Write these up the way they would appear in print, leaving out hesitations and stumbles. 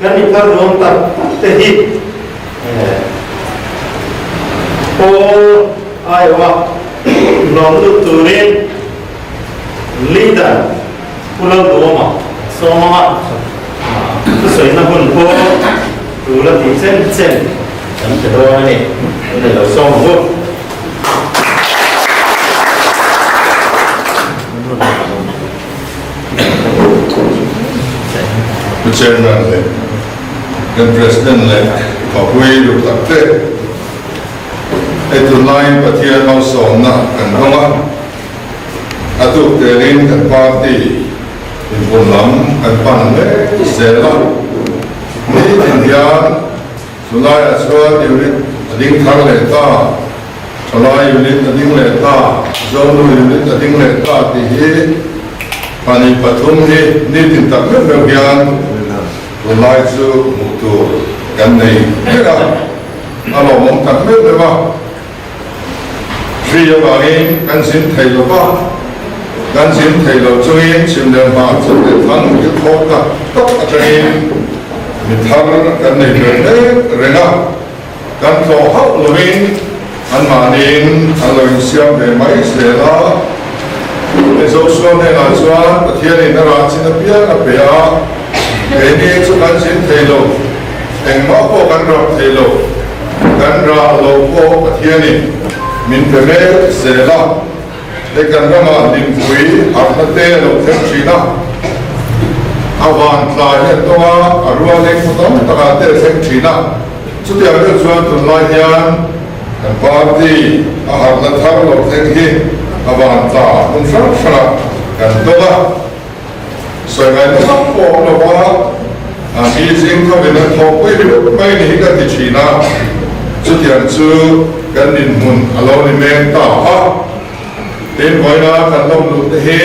Kan mi thar nuam tak tak te hi pawl aiawha lawm lut turin Leader Pu Lalduhawma sawmanga thusawina hun pawh tul a tih chen chen kan pe dawn a ni. Tunah lo sawm ang u. Pu Chairman leh kan President leh Khawpui duh tak te, hei tunlaiin Pathian malsawmna kan dawng a, a tuk telin kan party inpun lam kan pan mek zel a, nitin hian Chulaiah chuan unit a ding thar leh ta, thalai unit a ding leh ta, Zonu unit a ding leh ta tih hi 23 hi nitin tak meuh meuh hian tunlai chu hmuh tur kan nei ber a, a lawmawm tak meuh meuh a. Hri avangin kan zin thei lo va, kan zin thei lo chungin chhim leh hmar chu leh thang thil thawk tak tak atangin mi thar kan nei ve mek reng a, kan tlawh hauh lovin anmahniin an lo insiam ve mai zel a. Joshua hnenah chuan Pathianin a rah chin apiang a pe a, keini chu kan zin thei lo, engmah pawh kan rap thei lo. Kan rah lo pawh Pathianin min pe mek zel a, hei kan ramah hlimpui harhna te a lo thleng thin a, a van tlai hi an tawng a, a rual eng maw tam takah te a thleng thin a, chutiang deuh chuan tunlai hian kan party a harhna thar lo thleng hi a van tla hmun hrang hrangah kan tawng a. Sawi ngaihna tak pawh awm lo va, a mi zing thovin an thawhpui ringawt mai ni hi ka ti thin a, chutiang chu kan dinhmun a lo ni mek ta a. Tin, vawiina kan lawm luh te hi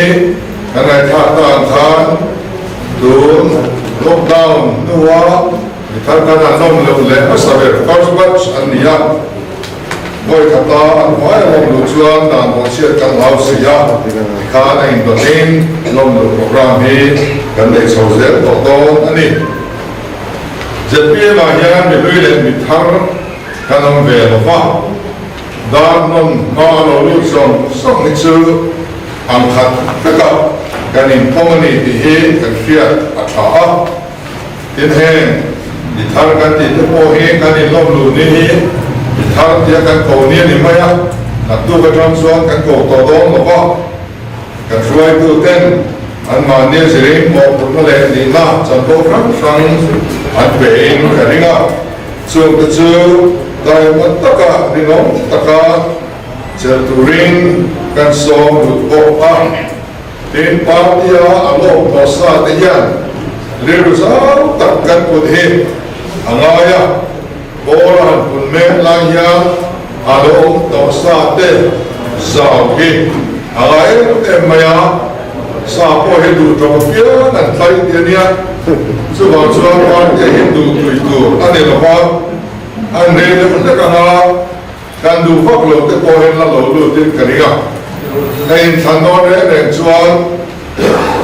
kan ngaihthlak ta ang khan tun lockdown hnua mi thar khan an lawm loh leh hmasa ber first batch an ni a. Vawi khata an hmai a lawm luh chuan dan bawhchhiat kan hlau si a, tikhan a indawtin lawm luh programme hi kan neih chho zel tawh dawn a ni. Zpm ah hian mi hlui leh mi thar kan awm ve lo va, dan nawm hma a lo lut zawng zawng hi chu ang khat veka kan inpawm a ni tih hi kan hriat a tha a. Tin heng mi thar kan tih te pawh hi kan inlawm luh ni hi mi thar tia kan ko ni a ni mai a, naktuk atang chuan kan ko tawh dawn lo va, kan hruaitu ten anmahni a zirin mawhphurhna leh nihna chanvo hrang hrang an pe in ka ring a, chung te chu daihma taka rinawm taka chelh turin kan sawm lut bawk a. Tin, party-a a lawm tawh sa te hian rilru zau tak kan put hi a ngai a, ball a han pun mek lai hian a lawm tawh sa te zau hi a ngai em em mai a, sa pawh hi duh tawp apiang an tlai ti a nia, chuvang chuan party-a hi duh tui tur a ni lo va, an rei deuh hlek anga. Kan duh vak lo te pawhin la lo lutin ka ring a, hei inthlan dawn reng reng chuan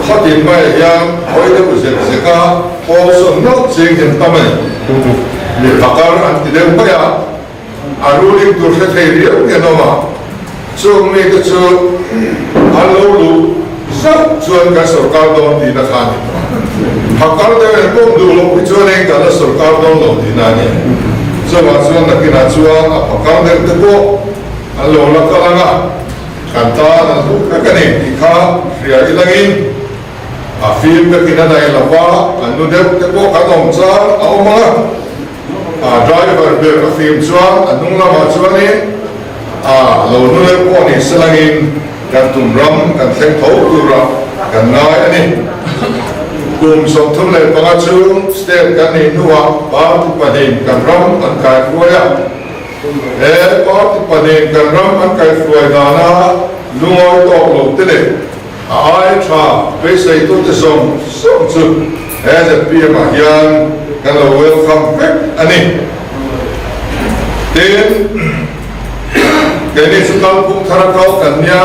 khatin maiah hian hawi deuh zek zek a, pawl sawn nawlh ching hian tam a ni. Mi phakar an ti deuh mai a, a ruling tur hre thei riau hian awm a, chung mite chu an lo luh zauh chuan kan sorkar dawn tihna kha a ni. Phakar deuh en pawm duh loh hi chuan eng kan la sorkar dawn lo tihna a ni. Chuvah chuan nakinah chuan a phakar deuh te pawh an lo la kal ang a, kan tan an hluh vek a ni tih kha hria ilangin a fim vekin a daih lo va, an nu deuh te pawh kan awm chang a awm ang a. A driver ber a fim chuan a hnung lamah chuanin a lo nu deuh pawh ni selangin kan tum ram kan thleng tho tura kan ngai a ni. Kum 35 chhung state kan nih hnuah party pahnih kan ram an kaihruai a. He party pahnih kan ram an kaihruai dana lungawi tawk lo te leh a ai tha beiseitute zawng zawng chu he zpm ah hian kan lo welcome vek a ni. Tin, keini chu kalphung thar a kal kan nia.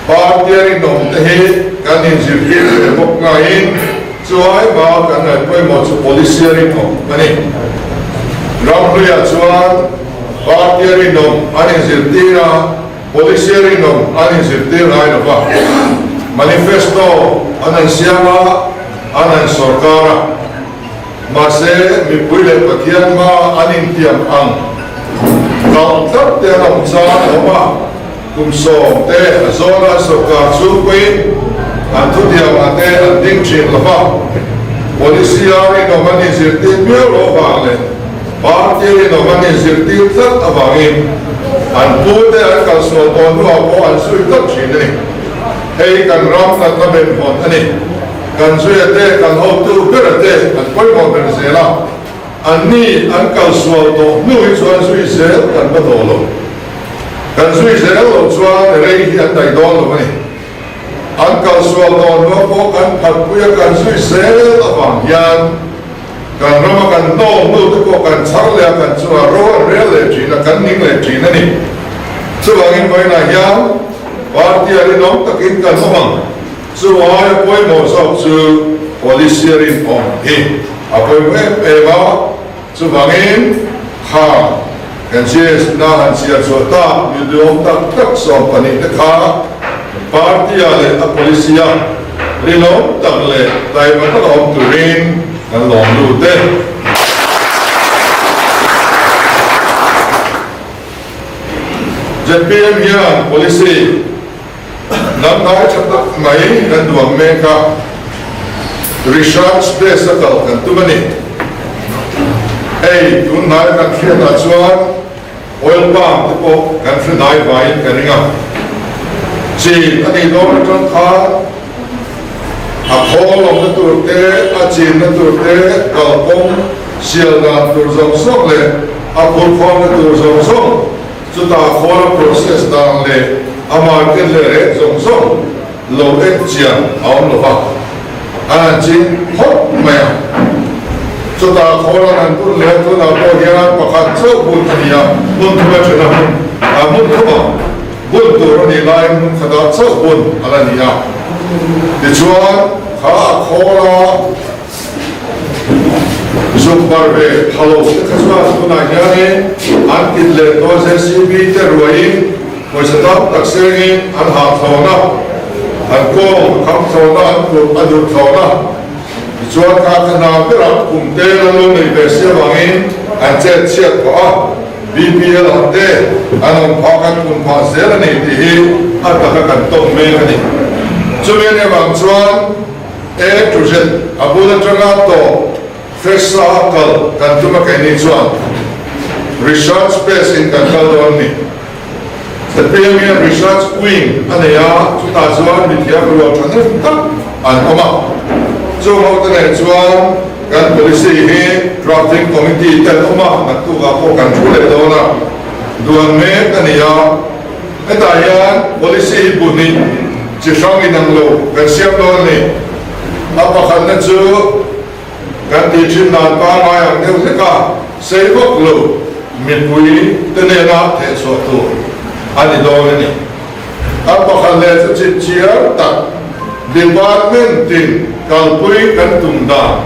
Party a rinawm te hi kan inzirtir ve bawk ngaiin. Chu ai hma kan ngaih pawimawh chu policy a rinawm a ni. Ramhluiah chuan party a rinawm an inzirtir a, policy a rinawm an inzirtir ngai lo va. Manifesto an han siam a, an han sawrkar a. Mahse, mipui leh Pathian hma an intiam ang kalh tlat te an awm chang a awm a. Kum sawmte a zawn a, sawrkar chhungpuiin an thutiamah te an ding thin lo va, Policy a rinawm an inzirtir miau loh avang leh Party a rinawm an inzirtir tlat avangin an pute an kalsual tawh hnuah pawh an zui tlat thin a ni. Hei kan ram natna benhawn a ni. Kan zuia te, kan hotu bera te an pawimawh ber zel a, anni an kalsual tawh hnu hi chuan zui zel kan va daw lo. Kan zui zel loh chuan rei hi an daih dawn lo a ni. An kalsual dawn hnuah pawh kan phatpui a kan zui zel avang hian kan rama kan hnawm hnute pawh kan chhar leh a, kan chungah ro an rel leh thin a, kan ning leh thin a ni. Chuvangin vawiinah hian party a rinawm takin kan awm ang. Chu aia pawimawh zawk chu policy a rinawm hi a pawimawh em em a. Chuvangin, kha kan GS na han chhiar chhuah tak mi duhawm tak tak 12 te kha party-ah leh a policy-ah rinawm tak leh taima taka awm turin kan lawm lut e. Zpm hian policy lamhnai tha tak mai kan duang mek a, research base a kal kan tum a ni. Hei tunhnai kan hriatah chuan oil palm te pawh kan hre hnai vaiin ka ring a, chin a nih dawn atang khan a khawl awmna tur te, a chinna tur te, kalkawng sial dan tur zawng zawng leh a phurkhawmna tur zawng zawng Chutah khawl a process dan leh a market leh rate zawng zawng lo en chian a awm lo va, an han ching phawt mai a. Chutah khawl an han bun leh a, tunah pawh hian pakhat chauh bun a ni a, hmun thuma then a hmun a hmun thuma bun tur a nih laiin hmun khatah chauh bun a la ni a. Tichuan kha a khawl a. Zuk bar ve tha lo te kha chuan tunah hianin an tit leh tawh JCB te ruaiin pawisa tam tak sengin an hah thlawn a, an kawng a kham thlawn a, an kut a duh thlawn a. Tichuan kha ka hna berah kum te la lo nei ve si avangin an chet chhiat phah a, BPL ah te an awm phah kan pun phah zel a ni tih hi a taka kan tawng mek a ni. Chumi anih avang chuan. A to Z a bul atanga tawp Fesa a kal kan tum a keini chuan Research base in kan kal dawn a ni. Zpm hian Research Wing a nei a, chutah chuan mithiam rual thahnem tak an awm a. Chung ho te nen chuan kan policy hi Drafting Committee te an awm a, naktukah pawh kan thu leh dawn a, duan mek a ni a. Hetah hian policy hi bu hnih chi hrang inang lo kan siam dawn a ni. A pakhatna chu kan tih thin dan pangngai ang deuh hlek a, sei vak lo mipui te nena thehchhuah tur a ni dawn a ni. A pakhat leh chu chipchiar tak department tin kalpui kan tum dan.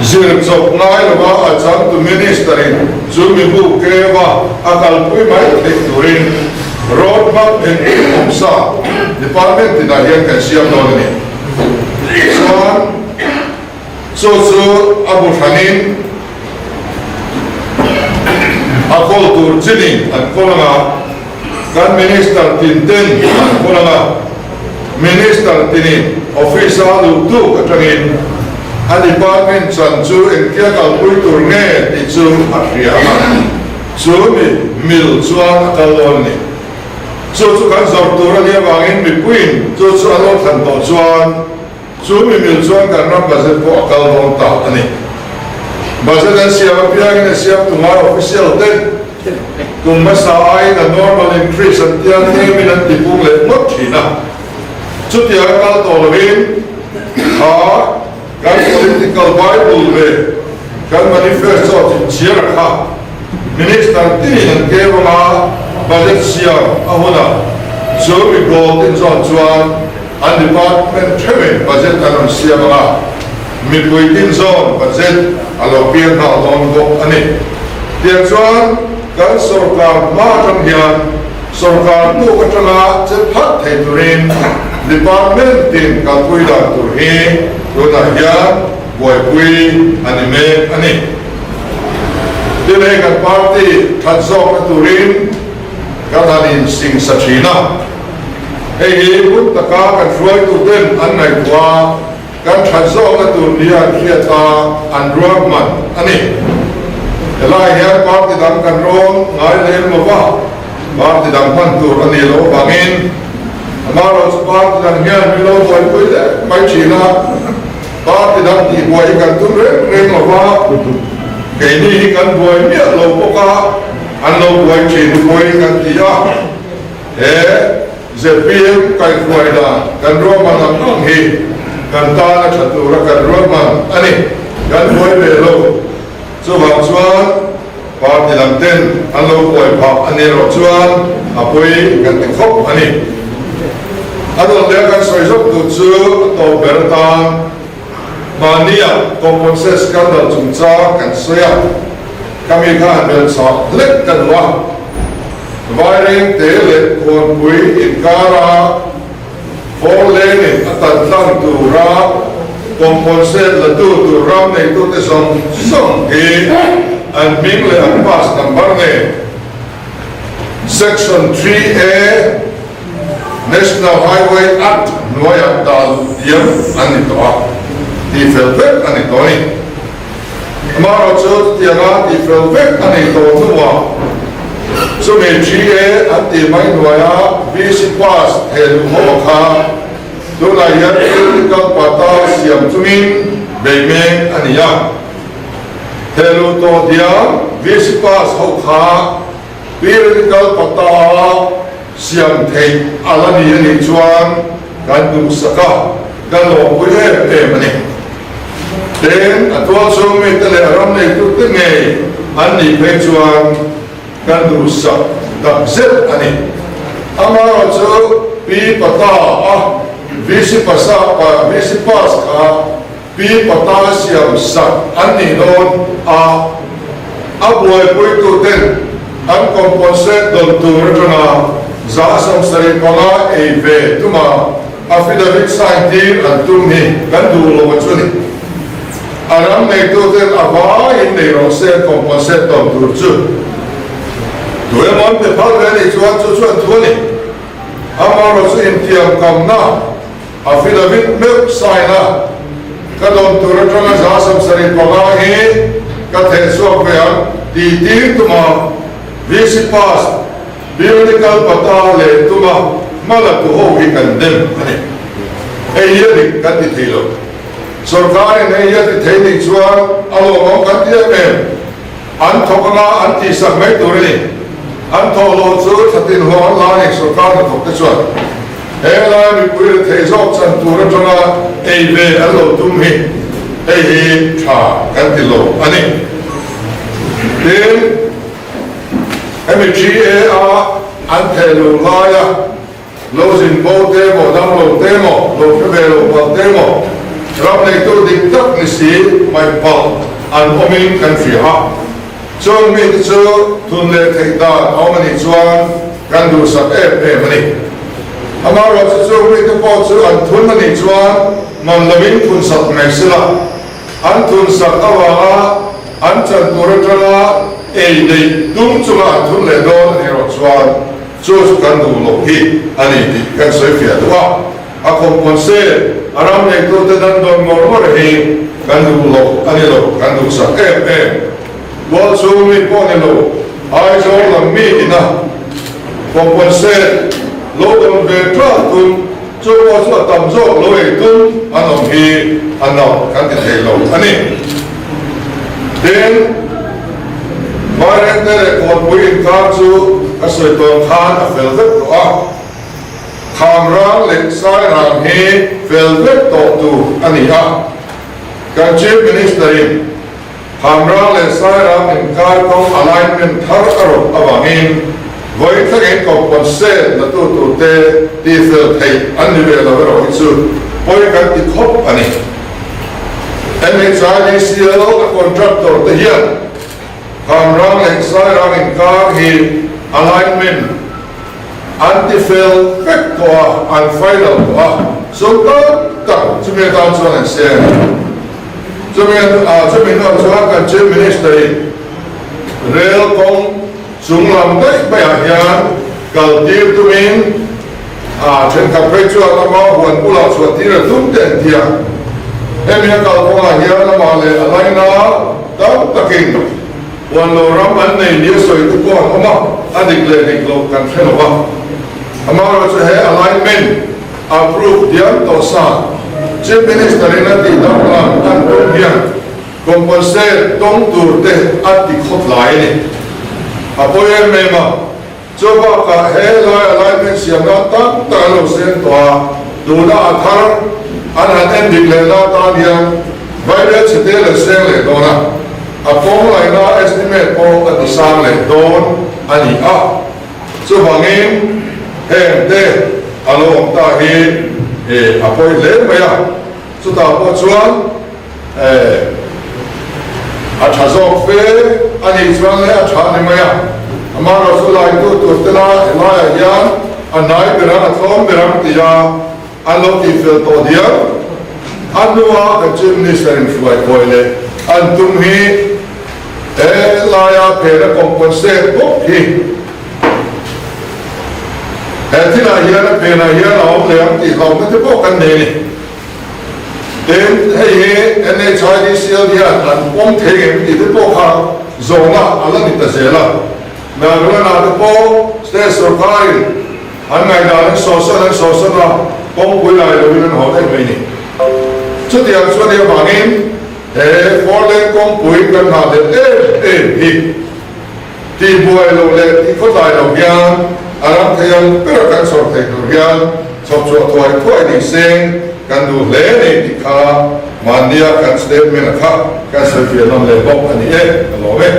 Zir chawp ngai lova a changtu Minister in chu mi bu keva a kalpui mai theih turin road map engkim awm sa Department tinah hian kan siam dawn a ni. Chuan chu chu a bu hranin a kawl tur chinin an kawl anga kan Minister tin ten an kawl anga. Minister tinin office a luh tuk atangin a department chan chu engtia kalpui tur nge tih chu a hria ang a, chu mi mil chuan a kal dawn a ni. Chu chu kan zawrh tur a nih avangin mipuiin chu chu a lo thlan tawh chuan chu mi mil chuan kan ram budget pawh a kal dawn ta a ni. Budget an siam apiangin a siam tungai official te Kum hmasa aiin a normal increase an tia tlemin an ti pung leh ngawt thin a. Chutiang a kal tawh lovin kha kan political bible leh kan manifesto chhinchhiar a kha Minister tinin an keu anga budget siam a hunah chu mi goal tin zawn chuan An department theuhin budget an rawn siam ang a, mipui tin zawn budget a lo piang nghal dawn bawk a ni. Tiang chuan kan sorkar hma atang hian sorkar tuk atanga che phat thei turin department tin kalpui dan tur hi tunah hian buaipui a ni mek a ni. Tin hei kan party that zawkna turin kan han insingsa thin a. Hei hi hmun taka kan hruaituten an ngaihtuah a, kan that zawkna tur nia an hriat a, an ruahman a ni. Helai hian party dang kan rawn ngai lem lo va, party dang hman tur a nih loh avangin amaherawh chu party dang hian min lo buaipui leh mai thin a, party dang tihbuai hi kan tum reng reng lo va, keini hi kan buai miah lo bawk a, an lo buai thin pawi kan ti a. He zpm kaihhruai dan kan ruahman ang ang hi kan tan a tha tura kan ruahman a ni. Kan buai ve lo. Chuvang chuan party lam ten an lo buai phah a ni erawh chuan a pawi kan ti khawp a ni. A dawn leh kan sawi zawk tur chu a tawp ber atan mahnia componsate scandal chungchang kan sawi a, khami khan belchhah hlek ka duh a. Vairengte leh Khuanpui inkara Four-lane-in a tan tlang tura componsate latu tur ram neitute zawng zawng hi an hming leh an pass number nen Section 3A National Highway Act hnuaiah dah luh diam an ni tawh a, tihfel vek a ni tawh a ni. Amaherawhchu chutianga tihfel vek a nei tawh hnuah chumi GA an tih mai hnuaia VC pass theh luh ho kha tunah hian political pata siam chungin bei mek a ni a. Theh luh tawh diam VC pass ho kha political pata siam theih a la ni a nih chuan kan duhsak a, kan lawmpui em em a ni. Tin, a tual chhung mite leh a ram neitute ngei an nih phei chuan kan duhsak tak zet a ni. Amaherawhchu Pi Pata a VC Pasa pa VC Pass kha Pi Pata siam sak an nih dawn a, a buaipuituten an componsate dawn tur atanga 75% ei ve tuma affidavit sign tir an tum hi kan duh lo a chu ni. A ram neituten a vaiin nei rawh se componsate dawn tur chu tu emaw an pe phal ve anih chuan chu chu an thu a ni. Amaherawhchu intiamkamna Affidavit meuh sign a ka dawn tur atanga 75% hi ka theh chhuak ve ang tih tir tuma VC pass Bionical pata leh tuma hma la tu ho hi kan dem a ni. Hei hi a dik kan ti thei lo. Sorkarin hei hi a ti thei nih chuan a lawmawm kan ti em em. An thawk anga an tihsak mai tur a ni. An thawh loh chu thlatin hlawh an la a ni sorkar hnathawk te chuan. He lai mipui rethei zawk chan tur atanga ei ve an lo tum hi hei hi tha kan ti lo a ni. Tin, hemi GA a an theh loh laia lo zin bo te emaw, dam lo te emaw, lo hre ve lo palh te emaw, ram neitu dik tak ni si hmaih palh an awmin kan hria a. Chung mite chu thun leh theih dan a awm a nih chuan kan duhsak em em a ni. Amaherawhchu chung mite pawh chu an thun a nih chuan man lovin thunsak mai sela, an thunsak avanga an chan tur atanga ei neih tum chunga an thun leh dawn a nih erawh chuan chu chu kan duh loh hi a ni tih kan sawi fiah duh a. A kawmpawn se a ram neitute dan dawn ngawr ngawr hi kan duh loh a ni lo, kan duhsak em em. Tual chhung mi pawh ni lo, Aizawl lam mi ina kawmpawn se lo dawn ve ṭal tum, chu pawh chu a tam zawk lo ei tum an awm hi a nalh kan ti thei lo a ni. Tin, Vairengte leh Kawnpui inkar chu ka sawi tawn khan a fel vek tawh a. Khamrang leh Sairang hi fel vek tawh tur a ni a, kan Chief Minister-in Khamrang leh Sairang inkar kawng alignment thar a rawt avangin Vawi thlengin compensate la tu turte tihfel theih an ni ve lo erawh hi chu pawi kan ti khawp a ni. NHIDCL a contractor te hian Khamrang leh Sairang inkar hi alignment an tifel vek tawh a, an final tawh a, sum tam tak chumi atan chuan an seng. Chumi chumi hnuah chuan kan Chief Minister in rel kawng Chung lam daih maiah hian kal tir tumin a thenkhat phei chuan ama huan bulah chhuah tir a tum te an ti a. Hemi a kal kawngah hian amah leh a laina tam takin huan lo ram an nei nia sawi tu pawh an awm a, a dik leh dik loh kan hre lo va. Amaherawhchu he alignment approve diam tawh sa Chief Minister in a tih danglam an tum hian Compensate tawng tur te a ti khawt lai a ni. A pawi em em a, chu bakah he lai alignment siamna tam tak an lo seng tawh a, tuna a thar an han en dik leh na tan hian vaibel chhe te leh seng leh dawn a, a kawng laihna estimate pawh a ti sang leh dawn a ni a. Chuvangin heng te a lo awm ta hi a pawi hle mai a, chutah pawh chuan A tha zawk fe a nih chuan le a tha a ni mai a, amaherawh chu laitu tur te la helaiah hian a hnai ber ang a tlawm ber ang tia an lo tihfel tawh diam. A hnua kan Chief Minister in hruai kawi leh an tum hi helaia phena compensate bawk hi he thilah hian a phenah hian a awm leh ang tih hlauhna te pawh kan nei a ni. Tin, hei hi NHIDCL hian an pawm thei em tih te pawh kha zawhna a la ni ta zel a. Nagaland-ah te pawh state sorkarin an ngaihdan an sawhsan an sawhsan a, kawngpui lai loin an haw daih mai ni. Chutiang chuan hei avangin he four-lane kawngpui kan nghah leh em em hi tihbuai loh leh tihkhawtlai loh hian a ram thei ang bera kan chhawr theih tur hian chhawpchhuah thuai thuai ni seng kan duh hle a ni tih kha mahnia kan statement-a kha kan sawifiah nawn leh bawk a ni e, ka lawm e.